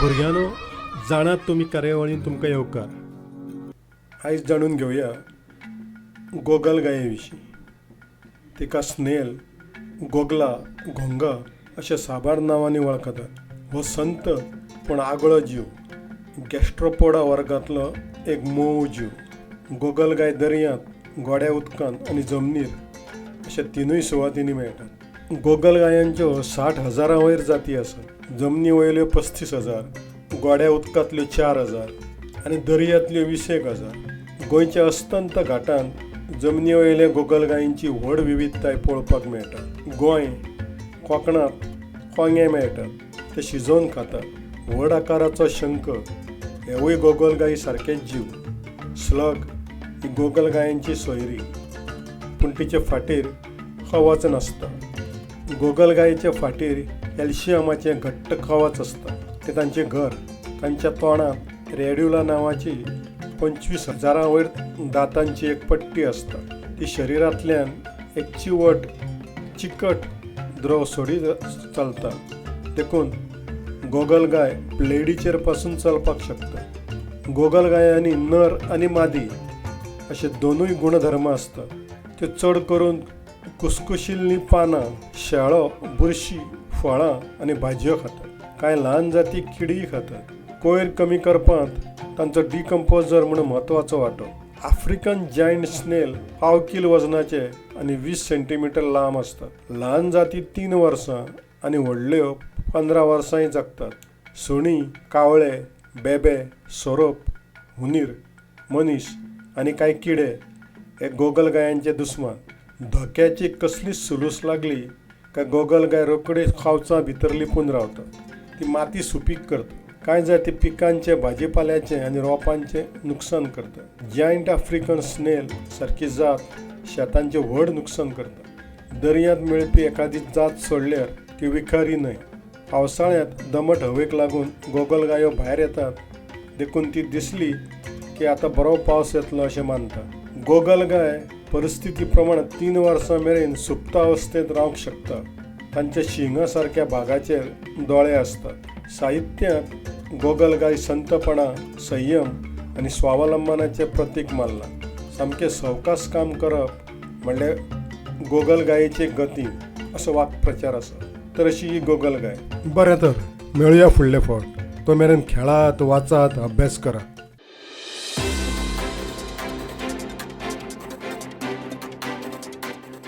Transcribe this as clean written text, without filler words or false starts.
भुरग्यांनो, जाणात तुमी कार्यावळीन तुमकां येवकार. आयज जाणून घेवया गोगलगाये विशीं. तिका स्नेल, गोगला, घोंगा अशा साबार नांवांनी वळखतात. हो संत पूण आगळो जीव. गॅस्ट्रोपोडा वर्गांतलो एक मोव जीव. गोगलगाय दर्यांत, गोड्या उदकांत आनी जमनीर अशा तिनूय सुवातींनी मेळटात. गोगलगायांच्यो 60,000 वयर जाती आसात. जमनी वयल्यो 35,000, गोड्या उदकांतल्यो 4,000 आनी दर्यांतल्यो 21,000. गोंयच्या अस्तंत घाटांत जमनी वयल्या गोगलगायींची व्हड विविधताय पळोवपाक मेळटा. गोंय कोकणांत कोंगे मेळटात, ते शिजोवन खातात. व्हड आकाराचो शंख हेवूय गोगलगायी सारकेच जीव. स्लग ही गोगलगायांची सोयरी, पूण तिचे फाटीर कवच नासता. गोगलगायेच्या फाटीर कॅल्शियमाचें घट्ट कवच आसता. तें तांचें घर. तांच्या तोंडांत रेड्युला नांवाची 25,000 वयर दातांची एक पट्टी आसता. ती शरिरांतल्यान एक चिवट चिकट द्रव सोडीत चलता. देखून गोगलगाय ब्लेडीचेर पासून चलपाक शकता. गोगलगायांनी नर आनी मादी अशे दोनूय गुणधर्म आसतात. त्यो चड करून कुसकुशिल्लीं पानां, शेळो, बुरशी, फळां आनी भाजयो खातात. कांय ल्हान जाती किडीय खातात. कोयर कमी करपांत तांचो डिकम्पोजर म्हूण म्हत्वाचो वांटो. आफ्रिकन जायंट स्नेल पाव कील वजनाचे आनी 20 सेंटीमिटर लांब आसतात. ल्हान जाती 3 वर्सां आनी व्हडल्यो 15 वर्सांय जगतात. सुणीं, कावळे, बेबे, सोरोप, हुनीर, मनीस आनी कांय किडे हे गोगलगायांचे दुस्मान. धोक्याची कसलीच सुलूस लागली काय गोगलगाय रोखडी खावचां भितर लिपून रावता. ती माती सुपीक करता. कांय जाती पिकांचें, भाजीपाल्याचें आनी रोपांचें नुकसान करता. जायंट आफ्रिकन स्नेल सारकी जात शेतांचें व्हड नुकसान करता. दर्यांत मेळपी एखादी जात सोडल्यार ती विखारी न्हय. पावसाळ्यांत दमट हवेक लागून गोगलगायो भायर येतात, देखून ती दिसली की आतां बरो पावस येतलो अशें मानतात. गोगलगाय परिस्थिती प्रमाण 3 वर्सां मेरेन सुप्त अवस्थेंत रावंक शकता. तांच्या शिंगा सारक्या भागाचेर दोळे आसतात. साहित्यांत गोगलगाय संतपणा, संयम आनी स्वावलंबनाचें प्रतीक मानलां. सामकें सवकास काम करप म्हणल्यार गोगलगायेचे गती असो वाक्प्रचार आसा. तर अशी ही गोगलगाय. बरें, तर मेळुया फुडले फावट. तो मेरेन खेळात, वाचात, अभ्यास करात.